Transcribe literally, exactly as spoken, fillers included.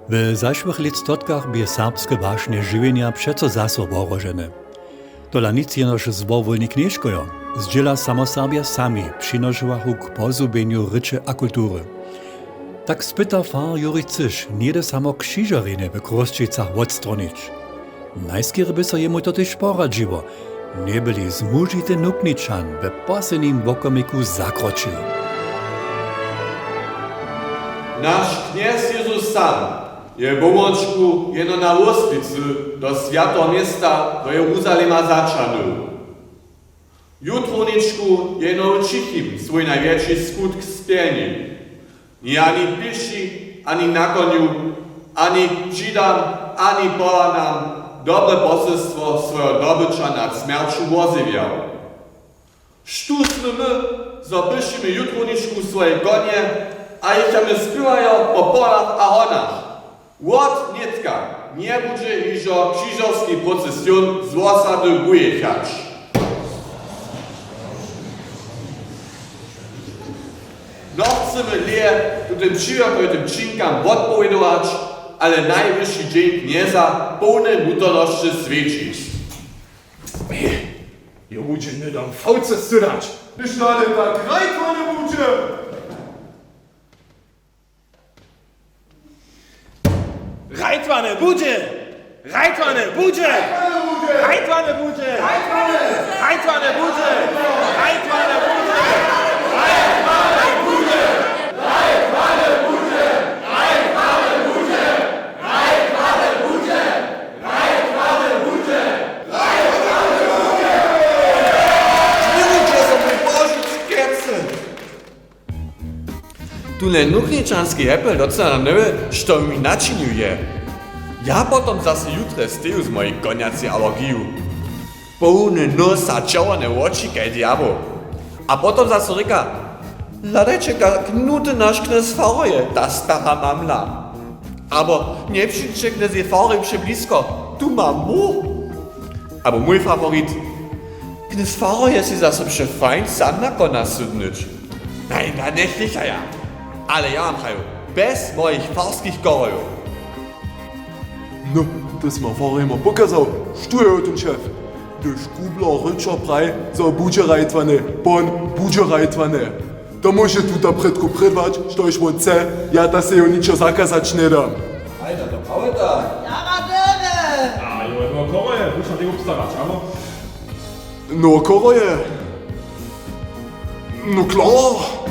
W zašłych lětstotkach bě serbske wašnje žiwjenja přeco zaso wohrožene. Tola nic jenož złowólnik nješkojo, zdźěla samo Serbja sami přinošowachu k pozhubjenju rěče a kultury. Tak spyta far Juri Cyš něhdy samo křižerjenje w Chrósćicach wotstronić. Najskerje by so jemu to tež poradźiło, njeby-li zmužity nukničan w poslednim wokomiku zakročił. Naš Knjez Jězus sam je wołąčku jeno na Wóswicy do swjateho města do Jeruzalema zaćahnył. Jutrowničku jeno w ćichim swój najwjetši skutk spjelnił. Ně ani pěši, ani na konju, ani k Židam, ani pohanam dobre poselstwo swojeho dobyća nad smjerću wozjewjał. Štó smy my, zo pyšimy jutrowničku swoje konje a jich tam spěwajo po polach a honach? Wot nětka njebudźe hižo křižerski procesjon z wosady wujěchać. No chcemy lěje tutym přiwjerchowitym činkam wotpowědować, ale najwyši dźeń knjeza połne nutonosće swjećić. Jo budźe hnydom fałce sydać. Hdyž nale tak rajtwane budźe. Rajtwane budźe! Rajtwane budźe! Rajtwane budźe! Rajtwane budźe! Rajtwane budźe! Tule nukničanski hepel docyna na njewy, što mi načinił je. Ja potom zase jutre steju z mojej konjacej alergiju. Połny nos a čerwone woči kaž djabło. A potom zaso rěka: „Hladajće, kak nuty naš knjez faroje, ta stara mamla.“ Abo „Njepřińdźće knjezej faroje přeblisko, tu ma much.“ Abo mój faworit: „Knjez faroje sej zaso přefajn sam na kona sydnyć.“ Najda, njech rěchaja. Ale ja wam praju, bez mojich farskich chorojow. No, to smy fararjema pokazał, štó je o tym šef. Hdyž kubler rěčo praji, zo budźe rajtwane, pon budźe rajtwane. To móže tuta prědko prědwać, štož wón chce, ja ta sej jo ničo zakazać njedam. Hajda, to prawda. Jara dyrje! A jo, no, choroje, muša te wobstarać, ano? No, choroje. No, klar.